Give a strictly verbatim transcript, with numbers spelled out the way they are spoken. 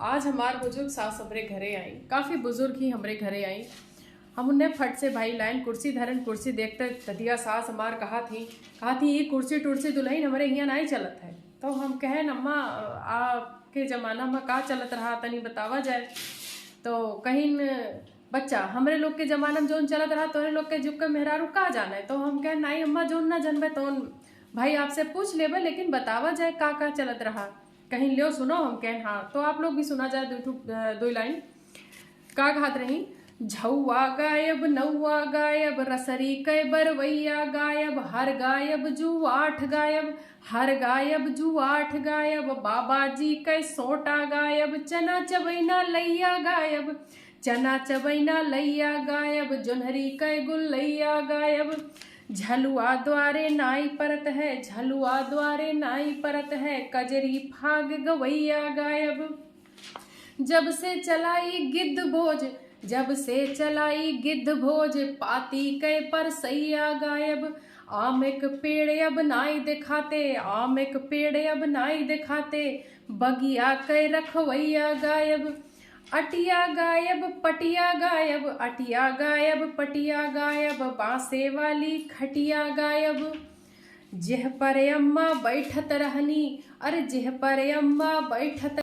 आज हमार बुजुर्ग सास हमरे घरे आई, काफी बुजुर्ग ही हमरे घरे आई। हम उन्हें फट से भाई लाइन कुर्सी धरन, कुर्सी देखते ददिया सास हमार कहा थी, कहा थी, "ये कुर्सी टुर्सी दुल्हन हमरे हियाँ नाई चलत है।" तो हम कहेन, "अम्मा, आपके जमाना में का चलत रहा, तनी बतावा जाए।" तो कहिन, "बच्चा, हमरे लोग के जमाना में जौन चलत रहा, तोहरे लोग के जुग के मेहरारू का जाने?" तो हम कहेन, "नाई अम्मा, जौन ना जनबे तौन भाई आपसे पूछ लेबे, लेकिन बतावा जाए का का चलत रहा।" कहिन, "ल्यो सुनो।" हम कहेन, "हाँ।" तो आप लोग भी सुना जाए दो ठो, अ, दो लाइन। का कहत रही? "झौआ गायब, नौआ गायब, रसरी कै बरवैया गायब, हर गायब, जुआठ गायब, हर गायब, जुआठ गायब, बाबा जी कै सोटा गायब, चना चबैना लैया गायब, चना चबैना लैया गायब, जोन्हरी कै गुल्लैया गायब, झलुआ द्वारे नाई परत है, झलुआ द्वारे नाई परत है, कजरी फाग गवैया गायब।" जब से चलाई गिद्ध भोज, जब से चलाई गिद्ध भोज, पाती कै परसैया गायब। आम एक पेड़ अब नाई देखाते, आम एक पेड़ अब नाई देखाते, बगिया कै रखवैया गायब। अटिया गायब, पटिया गायब, अटिया गायब, पटिया गायब, बांसे वाली खटिया गायब। जेह पर अम्मा बैठत रहनी, अरे जेह पर अम्मा बैठत